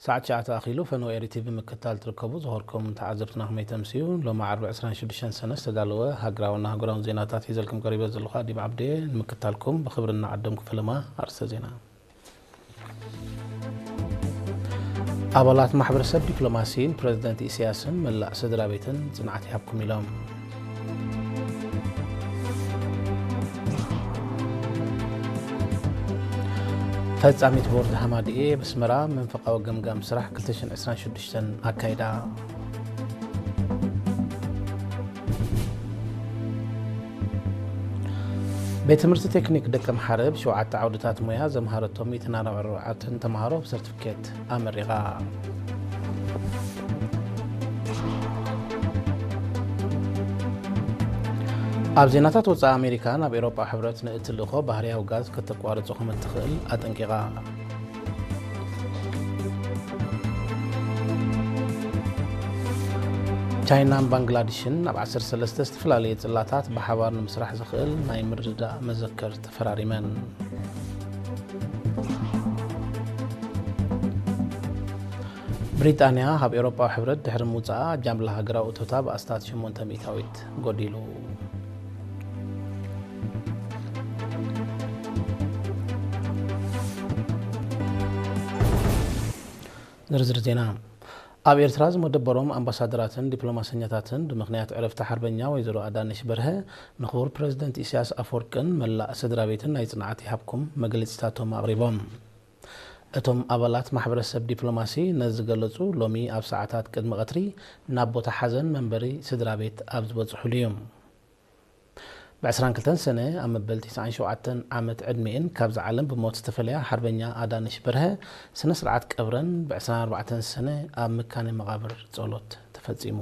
ሰዓት ትሽዓተ ኣኺሉ። ፈነወ ኤሪ ቲቪ ብምክትታል ትርከቡ ዝኸርኩም ተዓዘብትና ከመይ ተምስዩ? ሎሚ ዓርቢ ዕስራን ሽዱሽተን ሰነ ዝተዳለወ ሃገራውን ኣህጉራውን ዜናታት ሒዘልኩም ቀሪበ ዘለኹ ኣዲም ዓብዴ። ንምክትታልኩም ብኽብሪ እናዓደምኩ ፈለማ ኣርእስተ ዜና። ኣባላት ማሕበረሰብ ዲፕሎማሲ ንፕረዚደንት ኢሳያስን መላእ ስድራ ቤትን ጽንዓት ይሃብኩም ኢሎም። ፈጻሚት ቦርድ ሃማድኤ ኣብ ኣስመራ መንፈቓዊ ገምጋም ስራሕ ክልተ ሽሕን ዕስራን ሽዱሽተን ኣካይዳ። ቤት ትምህርቲ ቴክኒክ ደቀምሓረ ብሸውዓተ ዓውድታት ሞያ ዘምሃረቶም ሚእትን ኣርባዕን ኣርባዕተን ተምሃሮ ብሰርቲፊኬት ኣመሪቓ። ኣብ ዜናታት ወጻኢ ኣሜሪካ፣ ናብ ኤውሮጳ ሕብረት ንእትልእኾ ባህርያዊ ጋዝ ከተቋርጾ ከም እትኽእል ኣጠንቂቓ። ቻይናን ባንግላድሽን ኣብ ዓሰርተ ሰለስተ ዝተፈላለየ ጽላታት ብሓባር ንምስራሕ ዝኽእል ናይ ምርድዳእ መዘከር ተፈራሪመን። ብሪጣንያ ካብ ኤውሮጳዊ ሕብረት ድሕሪ ምውጻኣ፣ ጃምላ ሃገራዊ እቶታ ብኣስታት ሸሞንተ ሚእታዊት ጎዲሉ። ዝርዝር ዜና። ኣብ ኤርትራ ዝመደበሮም ኣምባሳደራትን ዲፕሎማሰኛታትን ብምኽንያት ዕረፍቲ ሓርበኛ ወይዘሮ ኣዳነሽ በርሀ ንክቡር ፕረዚደንት ኢሳያስ ኣፈወርቅን መላእ ስድራ ቤትን ናይ ጽንዓት ይሃብኩም መግለጺታቶም ኣቕሪቦም። እቶም ኣባላት ማሕበረሰብ ዲፕሎማሲ ነዚ ዝገለጹ ሎሚ ኣብ ሰዓታት ቅድሚ ቀትሪ ናብ ቦታ ሓዘን መንበሪ ስድራ ቤት ኣብ ዝበጽሑሉ እዩ። ብ ዕስራን ክልተን ሰነ ኣብ መበል ተስዓን ሸውዓተን ዓመት ዕድሚኤን ካብዛ ዓለም ብሞት ዝተፈለያ ሓርበኛ ኣዳነሽ በርሀ ስነ ስርዓት ቀብረን ብ ዕስራን ኣርባዕተን ሰነ ኣብ መካነ መቓብር ጸሎት ተፈጺሙ።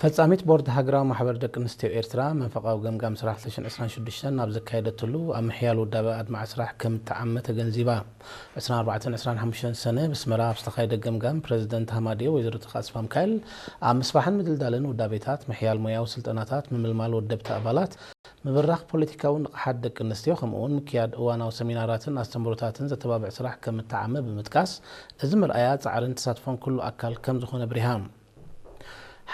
ፈጻሚት ቦርድ ሃገራዊ ማሕበር ደቂ ኣንስትዮ ኤርትራ መንፈቓዊ ገምጋም ስራሕ ክልተ ሽሕን ዕስራን ሽዱሽተን ኣብ ዘካየደትሉ ኣብ ምሕያል ውዳበ ኣድማዒ ስራሕ ከም እትዓመ ተገንዚባ። ዕስራን ኣርባዕተን ዕስራን ሓሙሽተን ሰነ ብስመራ ኣብ ዝተኻየደ ገምጋም ፕረዚደንት ሃማድኤ ወይዘሮ ተኽለ ኣስፋሃ ሚካኤል ኣብ ምስፋሕን ምድልዳልን ውዳቤታት፣ ምሕያል ሞያዊ ስልጠናታት፣ ምምልማል ወደብቲ ኣባላት፣ ምብራኽ ፖለቲካዊ ንቕሓት ደቂ ኣንስትዮ ከምኡ'ውን ምክያድ እዋናዊ ሰሚናራትን ኣስተምህሮታትን ዘተባብዕ ስራሕ ከም እተዓመ ብምጥቃስ፣ እዚ መርኣያ ጻዕርን ተሳትፎን ኩሉ ኣካል ከም ዝኾነ ኣብሪሃ።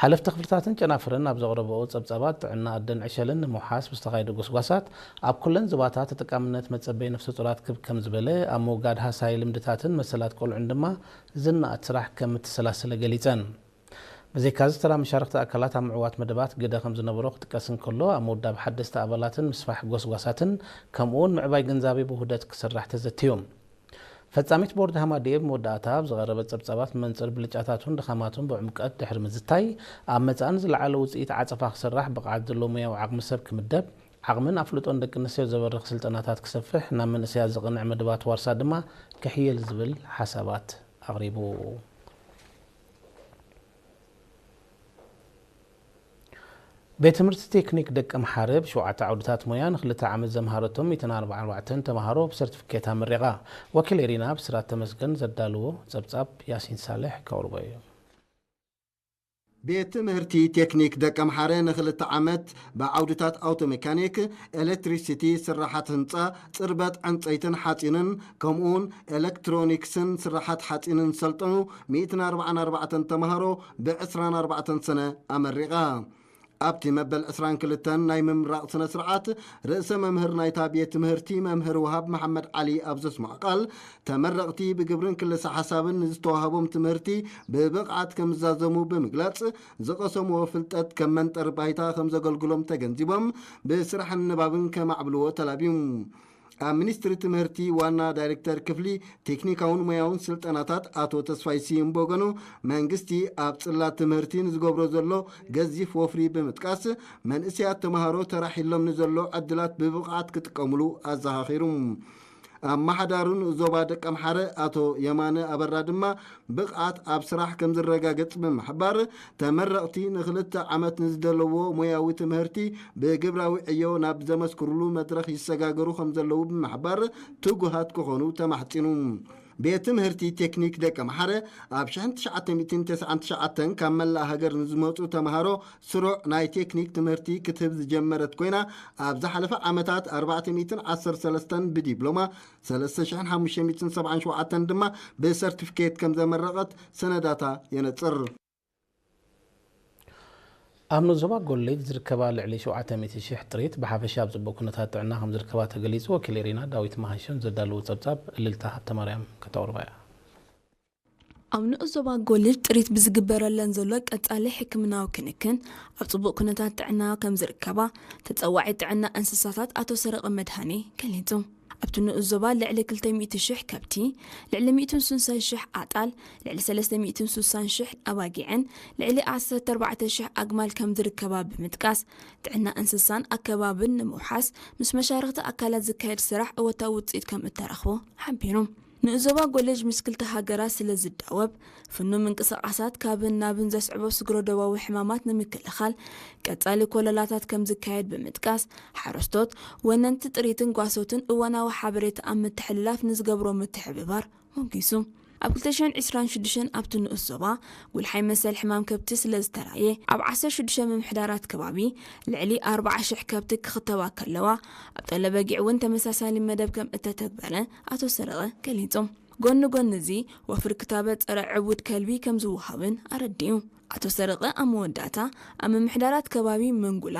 ሓለፍቲ ክፍልታትን ጨናፍርን ኣብ ዘቕረብኦ ጸብጻባት፣ ጥዕና ኣደን ዕሸልን ንምውሓስ ብዝተኻየደ ጎስጓሳት፣ ኣብ ኩለን ዞባታት ተጠቃምነት መጸበይ ነፍሰ ጡራት ክብ ከም ዝበለ፣ ኣብ ምውጋድ ሃሳዪ ልምድታትን መሰላት ቆልዑን ድማ ዝነኣድ ስራሕ ከም እተሰላሰለ ገሊጸን። ብዘይካዚ፣ ተራ መሻርኽቲ ኣካላት ኣብ ምዕዋት መደባት ግደ ከም ዝነበሮ ክጥቀስ እንከሎ፣ ኣብ ምውዳብ ሓደስቲ ኣባላትን ምስፋሕ ጎስጓሳትን፣ ከምኡ'ውን ምዕባይ ግንዛቤ ብውህደት ክስራሕ ተዘትዩ። ፈጻሚት ቦርድ ሃማድኤ ብመወዳእታ ኣብ ዝቐረበ ጸብጻባት፣ ብመንጽር ብልጫታቱን ድኻማቱን ብዕምቀት ድሕሪ ምዝታይ፣ ኣብ መጻኢ ንዝለዓለ ውጽኢት ዓጸፋ ክስራሕ፣ ብቕዓት ዘለዎ ሞያዊ ዓቕሚ ሰብ ክምደብ፣ ዓቕምን ኣፍልጦን ደቂ ኣንስትዮ ዘበርኽ ስልጠናታት ክሰፍሕ፣ ናብ መንእሰያት ዘቕንዕ መደባት ዋርሳ ድማ ክሕየል ዝብል ሓሳባት ኣቕሪቡ። ቤት ትምህርቲ ቴክኒክ ደቀምሓረ ብሸውዓተ ዓውድታት ሞያ ንክልተ ዓመት ዘምሃረቶም ሚእትን ኣርባዓን ኣርባዕተን ተምሃሮ ብሰርቲፊኬት ኣመሪቓ። ወኪል ኤሪና ብስራት ተመስገን ዘዳልዎ ጸብጻብ ያሲን ሳልሕ ከቕርቦ እዩ። ቤት ትምህርቲ ቴክኒክ ደቀምሓረ ንክልተ ዓመት ብዓውድታት ኣውቶሜካኒክ፣ ኤሌክትሪሲቲ፣ ስራሓት ህንፃ፣ ፅርበት ዕንፀይትን ሓፂንን ከምኡውን ኤሌክትሮኒክስን ስራሓት ሓፂንን ዝሰልጠኑ ሚእትን ኣርባዓን ኣርባዕተን ተምሃሮ ብ ዕስራን ኣርባዕተን ሰነ ኣመሪቓ። ኣብቲ መበል ዕስራን ክልተን ናይ ምምራቕ ስነ ስርዓት፣ ርእሰ መምህር ናይታ ቤት ትምህርቲ መምህር ወሃብ መሓመድ ዓሊ ኣብ ዘስምዖ ቃል፣ ተመረቕቲ ብግብርን ክልሰ ሓሳብን ንዝተዋህቦም ትምህርቲ ብብቕዓት ከም ዝዛዘሙ ብምግላጽ፣ ዝቐሰምዎ ፍልጠት ከም መንጠሪ ባይታ ከም ዘገልግሎም ተገንዚቦም፣ ብስራሕን ንባብን ከማዕብልዎ ተላብዩ። ኣብ ሚኒስትሪ ትምህርቲ ዋና ዳይሬክተር ክፍሊ ቴክኒካውን ሞያውን ስልጠናታት ኣቶ ተስፋይ ስዩም ብወገኑ፣ መንግስቲ ኣብ ጽላት ትምህርቲ ንዝገብሮ ዘሎ ገዚፍ ወፍሪ ብምጥቃስ፣ መንእሰያት ተምሃሮ ተራሒሎም ንዘሎ ዕድላት ብብቕዓት ክጥቀሙሉ ኣዘኻኺሩ። ኣመሓዳሪ ንኡስ ዞባ ደቀምሓረ ኣቶ የማነ ኣበራ ድማ ብቕዓት ኣብ ስራሕ ከም ዝረጋገጽ ብምሕባር፣ ተመረቕቲ ንክልተ ዓመት ንዝደለዎ ሞያዊ ትምህርቲ ብግብራዊ ዕዮ ናብ ዘመስክሩሉ መድረኽ ይሰጋገሩ ከም ዘለዉ ብምሕባር፣ ትጉሃት ክኾኑ ተማሕጺኑ። ቤት ትምህርቲ ቴክኒክ ደቀምሓረ ኣብ ሽሕን ትሽዓተ ሚእትን ተስዓን ትሽዓተን ካብ መላእ ሃገር ንዝመጹ ተምሃሮ ስሩዕ ናይ ቴክኒክ ትምህርቲ ክትህብ ዝጀመረት ኮይና፣ ኣብ ዝሓለፈ ዓመታት ኣርባዕተ ሚእትን ዓሰርተ ሰለስተን ብዲፕሎማ፣ ሰለስተ ሽሕን ሓሙሽተ ሚእትን ሰብዓን ሸውዓተን ድማ ብሰርቲፊኬት ከም ዘመረቐት ሰነዳታ የነጽር። ኣብ ንኡስ ዞባ ጎሌጅ ዝርከባ ልዕሊ ሸውዓተ ሚእቲ ሽሕ ጥሪት ብሓፈሻ ኣብ ጽቡቕ ኩነታት ጥዕና ከም ዝርከባ ተገሊጹ። ወኪል ኤሪና ዳዊት መሃሸም ዘዳለዎ ጸብጻብ እልልታ ሃብተማርያም ከተቕርባ እያ። ኣብ ንኡስ ዞባ ጎሌጅ ጥሪት ብዝግበረለን ዘሎ ቀጻሊ ሕክምናዊ ክንክን ኣብ ጽቡቕ ኩነታት ጥዕና ከም ዝርከባ ተጸዋዒ ጥዕና እንስሳታት ኣቶ ሰረቐ መድሃኔ ገሊጹ። ኣብቲ ንኡስ ዞባ ልዕሊ ክልተ ሚእቲ ሽሕ ከብቲ፣ ልዕሊ ሚእትን ስሳን ሽሕ ኣጣል፣ ልዕሊ ሰለስተ ሚእትን ስሳን ሽሕ ኣባጊዕን ልዕሊ ዓሰርተ ኣርባዕተ ሽሕ ኣግማል ከም ዝርከባ ብምጥቃስ፣ ጥዕና እንስሳን ኣከባብን ንምውሓስ ምስ መሻርኽቲ ኣካላት ዝካየድ ስራሕ እወታዊ ውጽኢት ከም እተረኽቦ ሓቢሩ። ንኡስ ዞባ ጎሌጅ ምስ ክልተ ሃገራት ስለ ዝዳወብ፣ ፍኑው ምንቅስቓሳት ካብን ናብን ዘስዕቦ ስግረ-ዶባዊ ሕማማት ንምክልኻል ቀጻሊ ኮለላታት ከም ዝካየድ ብምጥቃስ፣ ሓረስቶት፣ ወነንቲ ጥሪትን ጓሶትን እዋናዊ ሓበሬታ ኣብ ምትሕልላፍ ንዝገብሮ ምትሕብባር ሞጊሱ። ኣብ ክልተ ሽሕን ዕስራን ሽዱሽተን ኣብቲ ንኡስ ዞባ ጉልሓይ መሰል ሕማም ከብቲ ስለ ዝተራእየ፣ ኣብ ዓሰርተ ሽዱሽተ ምምሕዳራት ከባቢ ልዕሊ ኣርባዓ ሽሕ ከብቲ ክኽተባ ከለዋ፣ ኣብ ጠለበጊዕ እውን ተመሳሳሊ መደብ ከም እተተግበረ ኣቶ ሰረቐ ገሊጹ። ጎኒ ጎኒ እዚ፣ ወፍሪ ክታበት ጸረ ዕቡድ ከልቢ ከም ዝወሃብን ኣረዲኡ። ኣቶ ሰረቐ ኣብ መወዳእታ፣ ኣብ ምምሕዳራት ከባቢ መንጉላ፣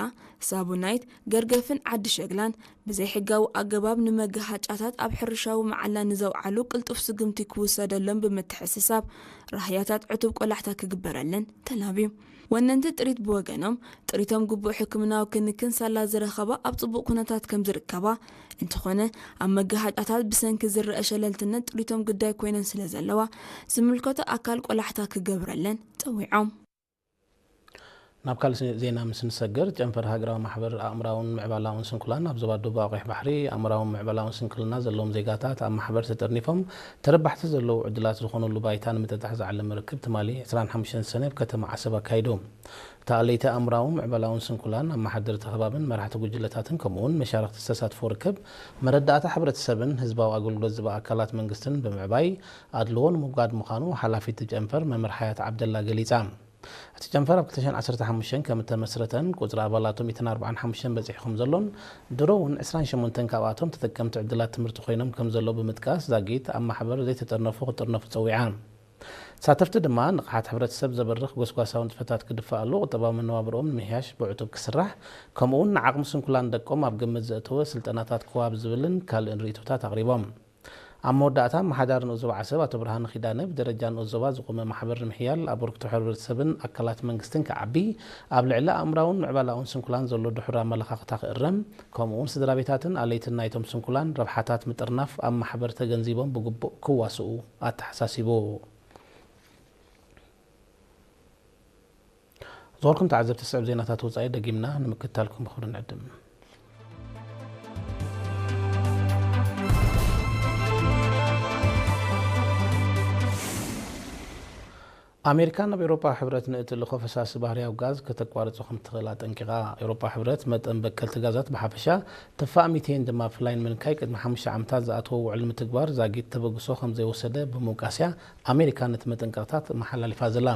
ሳቡናይት፣ ገርገፍን ዓዲ ሸግላን ብዘይሕጋዊ ኣገባብ ንመገሃጫታት ኣብ ሕርሻዊ መዓላ ንዘውዓሉ ቅልጡፍ ስጉምቲ ክውሰደሎም ብምትሕስሳብ፣ ራህያታት ዕቱብ ቆላሕታ ክግበረለን ተላብዩ። ወነንቲ ጥሪት ብወገኖም፣ ጥሪቶም ግቡእ ሕክምናዊ ክንክን ሳላ ዝረኸባ ኣብ ጽቡቕ ኩነታት ከም ዝርከባ፣ እንተኾነ ኣብ መገሃጫታት ብሰንኪ ዝረአ ሸለልትነት ጥሪቶም ግዳይ ኮይነን ስለ ዘለዋ፣ ዝምልከቶ ኣካል ቆላሕታ ክገብረለን ጸዊዖም። ናብ ካልእ ዜና ምስ ንሰገር፣ ጨንፈር ሃገራዊ ማሕበር ኣእምራውን ምዕባላውን ስንኩላን ኣብ ዞባ ደቡብ ኣቑሕ ባሕሪ ኣእምራውን ምዕባላውን ስንክልና ዘለዎም ዜጋታት ኣብ ማሕበር ተጠርኒፎም ተረባሕቲ ዘለዉ ዕድላት ዝኾነሉ ባይታ ንምጥጣሕ ዝዓለመ ርክብ ትማሊ ዕስራን ሓሙሽተን ሰነ ኣብ ከተማ ዓሰብ ኣካይዱ። እታ ኣለይቲ ኣእምራውን ምዕባላውን ስንኩላን ኣመሓደርቲ ከባብን መራሕቲ ጉጅለታትን ከምኡውን መሻርኽቲ ዝተሳትፎ ርክብ መረዳእታ ሕብረተሰብን ህዝባዊ ኣገልግሎት ዝባ ኣካላት መንግስትን ብምዕባይ ኣድልዎ ንምውጋድ ምዃኑ ሓላፊት ጨንፈር መምህር ሓያት ዓብደላ ገሊጻ። እቲ ጨንፈር ኣብ ክልተ ሽሕን ዓሰርተ ሓሙሽተን ከም እተመስረተን ቁጽሪ ኣባላቱ ሚእትን ኣርባዓን ሓሙሽተን በጺሑ ከም ዘሎን ድሮ እውን ዕስራን ሸሞንተን ካብኣቶም ተጠቀምቲ ዕድላት ትምህርቲ ኮይኖም ከም ዘለዉ ብምጥቃስ ዛጊት ኣብ ማሕበር ዘይተጠርነፉ ክጥርነፉ ጸዊዓ። ተሳተፍቲ ድማ ንቕሓት ሕብረተሰብ ዘበርኽ ጎስጓሳዊ ንጥፈታት ክድፋኣሉ፣ ቁጠባዊ መነባብርኦም ንምሕያሽ ብዕቱብ ክስራሕ፣ ከምኡውን ንዓቕሚ ስንኩላን ደቆም ኣብ ግምት ዘእተወ ስልጠናታት ክወሃብ ዝብልን ካልእን ርእይቶታት ኣቕሪቦም። ኣብ መወዳእታ ኣመሓዳሪ ንኡስ ዞባ ዓሰብ ኣቶ ብርሃነ ኪዳነ ብደረጃ ንኡስ ዞባ ዝቖመ ማሕበር ንምሕያል ኣበርክቶ ሕብረተሰብን ኣካላት መንግስትን ክዓቢ፣ ኣብ ልዕሊ ኣእምራውን ምዕባላውን ስንኩላን ዘሎ ድሑር ኣመለኻኽታ ክእረም፣ ከምኡውን ስድራ ቤታትን ኣለይትን ናይቶም ስንኩላን ረብሓታት ምጥርናፍ ኣብ ማሕበር ተገንዚቦም ብግቡእ ክዋስኡ ኣተሓሳሲቡ። ዝኸበርኩም ተዓዘብቲ፣ ዝስዕብ ዜናታት ወጻኢ ደጊምና ንምክትታልኩም ብኽብሪ ንዕድም። ኣሜሪካ ናብ ኤውሮጳ ሕብረት ንእትልእኾ ፈሳሲ ባህርያዊ ጋዝ ከተቋርጾ ከም ትኽእል ኣጠንቂቓ። ኤውሮጳ ሕብረት መጠን በከልቲ ጋዛት ብሓፈሻ፣ ትፋእ ሚቴን ድማ ብፍላይ ንምንካይ ቅድሚ ሓሙሽተ ዓመታት ዝኣተዎ ውዕል ምትግባር ዛጊት ተበግሶ ከም ዘይወሰደ ብምውቃስያ ኣሜሪካ ነቲ መጠንቀቕታት መሓላሊፋ ዘላ።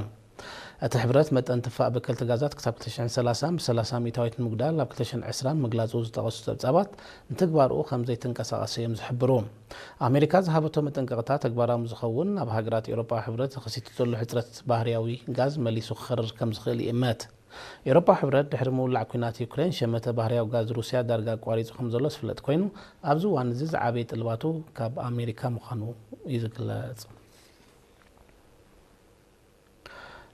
እቲ ሕብረት መጠን ትፋእ በከልቲ ጋዛት ክሳብ ክልተ ሽሕን ሰላሳን ብሰላሳ ሚእታዊት ንምጉዳል ኣብ ክልተ ሽሕን ዕስራን ምግላጹ ዝጠቐሱ ጸብጻባት፣ ንትግባርኡ ከም ዘይተንቀሳቐሰ እዮም ዝሕብሩ። ኣሜሪካ ዝሃበቶ መጠንቀቕታ ተግባራዊ ዝኸውን፣ ኣብ ሃገራት ኤውሮጳ ሕብረት ተኸሲቱ ዘሎ ሕጽረት ባህርያዊ ጋዝ መሊሱ ክኸርር ከም ዝኽእል ይእመት። ኤውሮጳ ሕብረት ድሕሪ ምውላዕ ኲናት ዩክሬን ሸመተ ባህርያዊ ጋዝ ሩስያ ዳርጋ ኣቋሪጹ ከም ዘሎ ዝፍለጥ ኮይኑ፣ ኣብዚ እዋን እዚ ዝዓበየ ጥልባቱ ካብ ኣሜሪካ ምዃኑ እዩ ዝግለጽ።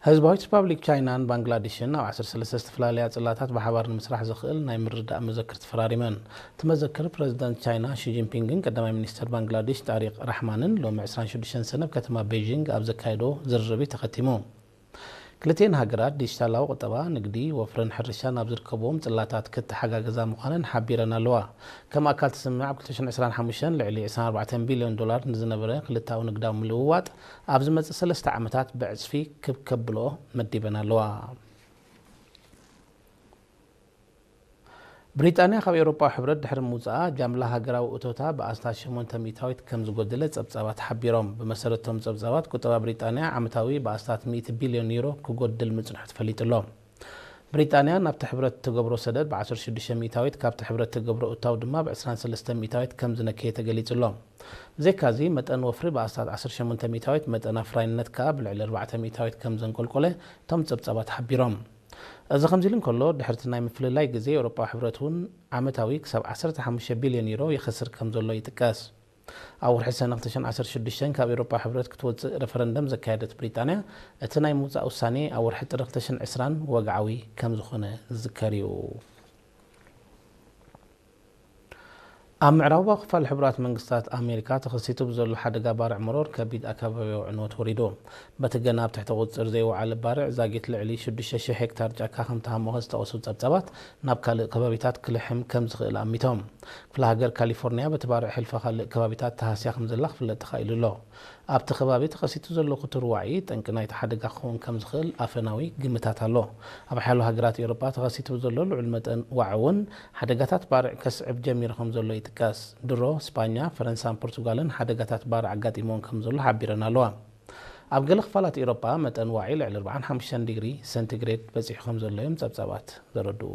ህዝባዊት ሪፓብሊክ ቻይናን ባንግላዴሽን ኣብ ዓሰርተ ሰለስተ ዝተፈላለያ ጽላታት ብሓባር ንምስራሕ ዘኽእል ናይ ምርድዳእ መዘክር ተፈራሪመን። እቲ መዘክር ፕረዚደንት ቻይና ሺ ጂንፒንግን ቀዳማይ ሚኒስተር ባንግላዴሽ ጣሪቅ ራሕማንን ሎሚ ዕስራን ሽዱሽተን ሰነ ኣብ ከተማ ቤይጂንግ ኣብ ዘካየዶ ዝርርብ እዩ ተኸቲሙ። ክልቲኤን ሃገራት ዲጂታላዊ ቁጠባ፣ ንግዲ፣ ወፍርን ሕርሻን ኣብ ዝርከብዎም ጽላታት ክተሓጋገዛ ምዃነን ሓቢረን ኣለዋ። ከም ኣካል እቲ ስምምዕ ኣብ ክልተ ሽሕን ዕስራን ሓሙሽተን ልዕሊ ዕስራን ኣርባዕተን ቢልዮን ዶላር ንዝነበረ ክልተኣዊ ንግዳዊ ምልውዋጥ ኣብ ዝመጽእ ሰለስተ ዓመታት ብዕጽፊ ክብ ከብልኦ መዲበን ኣለዋ። ብሪጣንያ ካብ ኤውሮጳዊ ሕብረት ድሕሪ ምውጻኣ ጃምላ ሃገራዊ እቶታ ብኣስታት ሸሞንተ ሚእታዊት ከም ዝጎደለ ጸብጻባት ሓቢሮም። ብመሰረት እቶም ጸብጻባት ቁጠባ ብሪጣንያ ዓመታዊ ብኣስታት ሚእቲ ቢልዮን ዩሮ ክጎድል ምጽንሑ ተፈሊጡ ኣሎ። ብሪጣንያ ናብቲ ሕብረት ትገብሮ ሰደድ ብ ዓሰርተ ሽዱሽተ ሚእታዊት ካብቲ ሕብረት ትገብሮ እታው ድማ ብ ዕስራን ሰለስተን ሚእታዊት ከም ዝነከየ ተገሊጹ ኣሎ። ብዘይካዚ መጠን ወፍሪ ብኣስታት ዓሰርተ ሸሞንተ ሚእታዊት መጠን ኣፍራይነት ከኣ ብልዕሊ ኣርባዕተ ሚእታዊት ከም ዘንቆልቆለ እቶም ጸብጻባት ሓቢሮም። እዚ ከምዚ ኢሉ እንከሎ ድሕርቲ ናይ ምፍልላይ ግዜ ኤውሮጳዊ ሕብረት እውን ዓመታዊ ክሳብ ዓሰርተ ሓሙሽተ ቢልዮን ዩሮ ይኸስር ከም ዘሎ ይጥቀስ። ኣብ ወርሒ ሰነ ክልተ ሽሕን ዓሰርተ ሽዱሽተን ካብ ኤውሮጳ ሕብረት ክትወጽእ ረፈረንደም ዘካየደት ብሪጣንያ እቲ ናይ ምውጻእ ውሳኔ ኣብ ወርሒ ጥሪ ክልተ ሽሕን ዕስራን ወግዓዊ ከም ዝኾነ ዝዝከር እዩ። ኣብ ምዕራባዊ ክፋል ሕቡራት መንግስታት ኣሜሪካ ተኸሲቱ ብዘሎ ሓደጋ ባርዕ መሮር ከቢድ ኣከባቢያዊ ዕንወት ወሪዱ። በቲ ገና ኣብ ትሕቲ ቁጽጽር ዘይወዓለ ባርዕ ዛጊት ልዕሊ ሽዱሽተ ሽሕ ሄክታር ጫካ ከም ተሃሞኸ ዝጠቐሱ ጸብጻባት ናብ ካልእ ከባቢታት ክልሕም ከም ዝኽእል ኣሚቶም። ክፍለ ሃገር ካሊፎርኒያ በቲ ባርዕ ሕልፈ ካልእ ከባቢታት ተሃስያ ከም ዘላ ክፍለጥ ተኻኢሉ ኣሎ። ኣብቲ ከባቢ ተኸሲቱ ዘሎ ክቱር ዋዒ ጠንቂ ናይቲ ሓደጋ ክኸውን ከም ዝኽእል ኣፈናዊ ግምታት ኣሎ። ኣብ ሓያሎ ሃገራት ኤውሮጳ ተኸሲቱ ዘሎ ልዑል መጠን ዋዒ እውን ሓደጋታት ባርዕ ከስዕብ ጀሚሩ ከም ዘሎ ይጥቀስ። ድሮ ስጳኛ፣ ፈረንሳን ፖርቱጋልን ሓደጋታት ባርዕ ኣጋጢሞም ከም ዘሎ ሓቢረን ኣለዋ። ኣብ ገለ ክፋላት ኤውሮጳ መጠን ዋዒ ልዕሊ ኣርባዓን ሓሙሽተን ዲግሪ ሴንቲግሬድ በጺሑ ከም ዘሎ እዮም ጸብጻባት ዘረድኡ።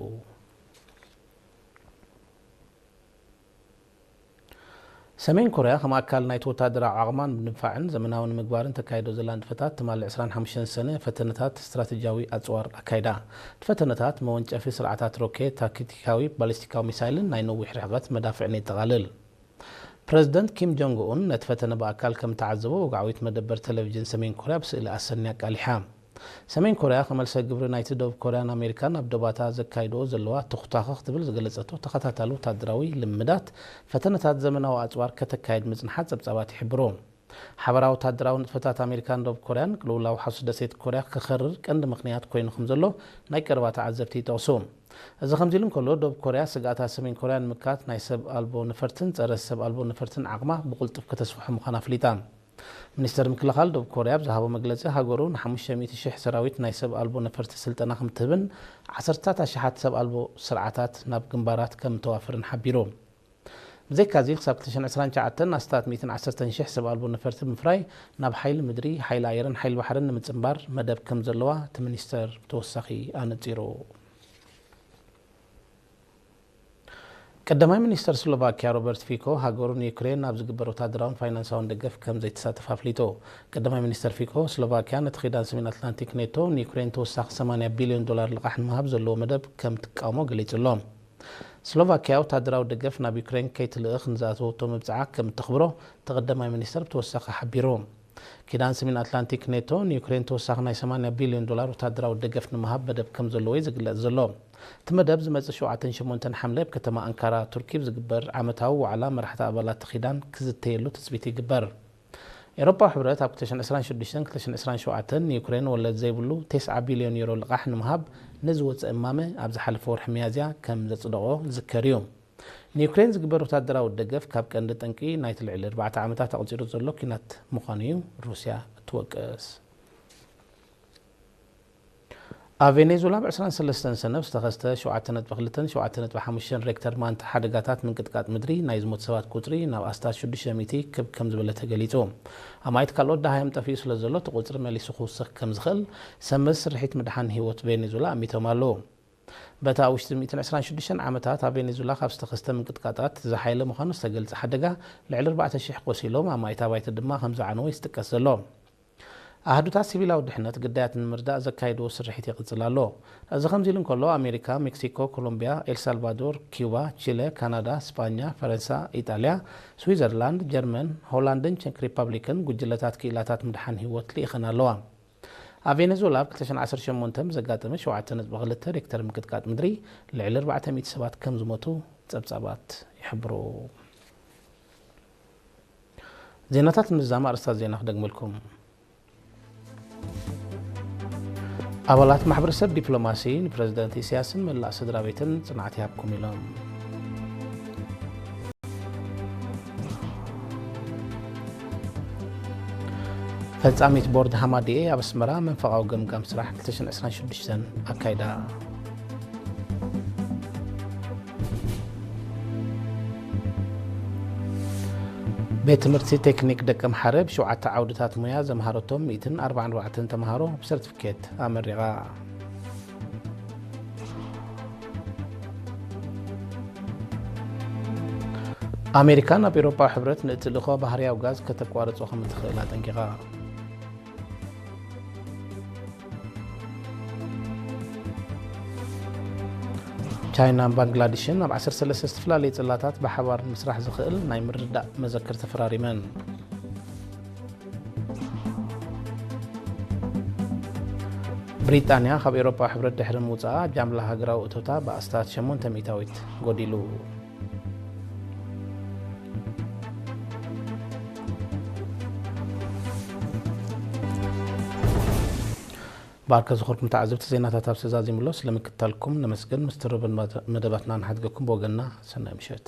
ሰሜን ኮርያ ከም ኣካል ናይቲ ወታደራዊ ዓቕማ ንምድንፋዕን ዘመናዊ ንምግባርን ተካይዶ ዘላ ንጥፈታት ትማሊ ዕስራን ሓሙሽተን ሰነ ፈተነታት ስትራተጂያዊ ኣጽዋር ኣካይዳ። እቲ ፈተነታት መወንጨፊ ስርዓታት ሮኬት፣ ታክቲካዊ ባሊስቲካዊ ሚሳይልን ናይ ነዊሕ ርሕቀት መዳፍዕን የጠቓልል። ፕረዚደንት ኪም ጆንግ ኡን ነቲ ፈተነ ብኣካል ከም ተዓዘቦ ወግዓዊት መደበር ቴሌቪዥን ሰሜን ኮርያ ብስእሊ ኣሰንያ ኣቃሊሓ። ሰሜን ኮርያ ክመልሰ ግብሪ ናይቲ ደቡብ ኮርያን ኣሜሪካን ኣብ ዶባታ ዘካይድኦ ዘለዋ ተኹታኸ ክትብል ዝገለጸቶ ተኸታታሊ ወታደራዊ ልምዳት ፈተነታት ዘመናዊ ኣጽዋር ከተካይድ ምጽንሓ ጸብጻባት ይሕብሩ። ሓበራዊ ወታደራዊ ንጥፈታት ኣሜሪካን ደቡብ ኮርያን ቅልውላው ሓሱት ደሴት ኮርያ ክኸርር ቀንዲ ምኽንያት ኮይኑ ከም ዘሎ ናይ ቀረባ ተዓዘብቲ ይጠቕሱ። እዚ ከምዚ ኢሉ እንከሎ፣ ደቡብ ኮርያ ስግኣታት ሰሜን ኮርያ ንምምካት ናይ ሰብ ኣልቦ ነፈርትን ጸረ ሰብ ኣልቦ ነፈርትን ዓቕማ ብቕልጡፍ ከተስፍሖ ምዃና ኣፍሊጣ። ሚኒስተር ምክልኻል ደቡብ ኮርያ ኣብ ዝሃቦ መግለጺ፣ ሃገሩ ንሓሙሽተ ሚእቲ ሽሕ ሰራዊት ናይ ሰብ ኣልቦ ነፈርቲ ስልጠና ከም ትህብን ዓሰርታት ኣሽሓት ሰብ ኣልቦ ስርዓታት ናብ ግንባራት ከም እተዋፍርን ሓቢሩ። ብዘይካዚ፣ ክሳብ ክልተ ሽሕን ዕስራን ትሽዓተን ኣስታት ሚእትን ዓሰርተን ሽሕ ሰብ ኣልቦ ነፈርቲ ብምፍራይ ናብ ሓይሊ ምድሪ፣ ሓይሊ ኣየርን ሓይሊ ባሕርን ንምጽንባር መደብ ከም ዘለዋ እቲ ሚኒስተር ብተወሳኺ ኣነጺሩ። ቀዳማይ ሚኒስተር ስሎቫኪያ ሮበርት ፊኮ፣ ሃገሩ ንዩክሬን ኣብ ዝግበር ወታደራውን ፋይናንሳውን ደገፍ ከም ዘይትሳተፍ ኣፍሊጡ። ቀዳማይ ሚኒስተር ፊኮ፣ ስሎቫኪያ ነቲ ኪዳን ሰሜን ኣትላንቲክ ኔቶ ንዩክሬን ተወሳኺ ሰማንያ ቢልዮን ዶላር ልቓሕ ንምሃብ ዘለዎ መደብ ከም ትቃወሞ ገሊጹ ኣሎ። ስሎቫኪያ ወታደራዊ ደገፍ ናብ ዩክሬን ከይትልእኽ ንዝኣተወቶ መብጽዓ ከም እተኽብሮ እቲ ቀዳማይ ሚኒስተር ብተወሳኺ ሓቢሩ። ኪዳን ሰሜን ኣትላንቲክ ኔቶ ንዩክሬን ተወሳኺ ናይ ሰማንያ ቢልዮን ዶላር ወታደራዊ ደገፍ ንምሃብ መደብ ከም ዘለዎ እዩ ዝግለጽ ዘሎ። እቲ መደብ ዝመጽእ ሸውዓተን ሸሞንተን ሓምለ ኣብ ከተማ ኣንካራ ቱርኪ ብዝግበር ዓመታዊ ዋዕላ መራሕቲ ኣባላት እቲ ኪዳን ክዝተየሉ ትጽቢት ይግበር። ኤውሮፓዊ ሕብረት ኣብ ክልተ ሽሕን ዕስራን ሽዱሽተን ክልተ ሽሕን ዕስራን ሸውዓተን ንዩክሬን ወለድ ዘይብሉ ተስዓ ቢልዮን ዩሮ ልቓሕ ንምሃብ ንዝወጸ እማመ ኣብ ዝሓለፈ ወርሒ ሚያዝያ ከም ዘጽደቖ ዝዝከር እዩ። ንዩክሬን ዝግበር ወታደራዊ ደገፍ ካብ ቀንዲ ጠንቂ ናይቲ ልዕሊ ኣርባዕተ ዓመታት ኣቑጺሩ ዘሎ ኲናት ምዃኑ እዩ ሩስያ እትወቅስ። ኣብ ቬኔዙላ ኣብ ዕስራን ሰለስተን ሰነ ዝተኸስተ ሸውዓተ ነጥቢ ክልተን ሸውዓተ ነጥቢ ሓሙሽተን ሬክተር ማንታ ሓደጋታት ምንቅጥቃጥ ምድሪ ናይ ዝሞቱ ሰባት ቁጽሪ ናብ ኣስታት ሽዱሽተ ሚእቲ ክብ ከም ዝበለ ተገሊጹ። ኣማኢት ካልኦት ደሃዮም ጠፊኡ ስለ ዘሎ እቲ ቁጽሪ መሊሱ ክውስኽ ከም ዝኽእል ሰብ መዚ ስርሒት ምድሓን ህይወት ቬኔዙላ ኣሚቶም ኣለዉ። በታ ኣብ ውሽጢ ሚእትን ዕስራን ሽዱሽተን ዓመታት ኣብ ቬኔዙላ ካብ ዝተኸስተ ምንቅጥቃጣት ዝሓየለ ምዃኑ ዝተገልጸ ሓደጋ ልዕሊ ኣርባዕተ ሽሕ ቆሲሎም፣ ኣማኢት ኣባይቲ ድማ ከም ዝዓነወ እዩ ዝጥቀስ ዘሎ። ኣሃዱታት ሲቪላዊ ድሕነት ግዳያት ንምርዳእ ዘካየድዎ ስርሒት ይቕጽል ኣሎ። እዚ ከምዚ ኢሉ እንከሎ፣ ኣሜሪካ፣ ሜክሲኮ፣ ኮሎምቢያ፣ ኤልሳልቫዶር፣ ኪዩባ፣ ቺለ፣ ካናዳ፣ ስጳኛ፣ ፈረንሳ፣ ኢጣልያ፣ ስዊዘርላንድ፣ ጀርመን፣ ሆላንድን ቸክ ሪፓብሊክን ጉጅለታት ክኢላታት ምድሓን ህይወት ልኢኸን ኣለዋ። ኣብ ቬኔዙዌላ ኣብ ክልተ ሽሕን ዓሰርተ ሸሞንተን ብዘጋጠመ ሸውዓተ ነጥቢ ክልተ ሬክተር ምንቅጥቃጥ ምድሪ ልዕሊ ኣርባዕተ ሚእቲ ሰባት ከም ዝሞቱ ጸብጻባት ይሕብሩ። ዜናታት ምዝዛም ኣርእስታት ዜና ክደግመልኩም። ኣባላት ማሕበረሰብ ዲፕሎማሲ ንፕረዚደንት ኢሳያስን መላእ ስድራ ቤትን ጽንዓት ይሃብኩም ኢሎም። ፈጻሚት ቦርድ ሃማዲኤ ኣብ ኣስመራ መንፈቓዊ ገምጋም ስራሕ ክልተ ሽሕን ዕስራን ሽዱሽተን ኣካይዳ። ቤት ትምህርቲ ቴክኒክ ደቀምሓረ ብሸውዓተ ዓውድታት ሙያ ዘምሃረቶም ሚእትን ኣርባዓን ኣርባዕተን ተምሃሮ ብሰርቲፊኬት ኣመሪቓ። ኣሜሪካ ናብ ኤውሮጳዊ ሕብረት ንእትልእኾ ባህርያዊ ጋዝ ከተቋርጾ ከም እትኽእል ኣጠንቂቓ። ቻይናን ባንግላዴሽን ኣብ ዓሰርተ ሰለስተ ዝተፈላለዩ ጽላታት ብሓባር ንምስራሕ ዝኽእል ናይ ምርድዳእ መዘክር ተፈራሪመን። ብሪጣንያ ካብ ኤውሮጳዊ ሕብረት ድሕሪ ምውጻኣ ጃምላ ሃገራዊ እቶታ ብኣስታት ሸሞንተ ሚእታዊት ጎዲሉ። ባርከ ዝኾርኩም ተዓዘብቲ ዜናታት ኣብ ሰዛዚሙሎ ስለ ምክታልኩም ነመስግን። ምስ ትርብን መደባትና ንሓድገኩም ብወገንና ሰናይ ምሸት።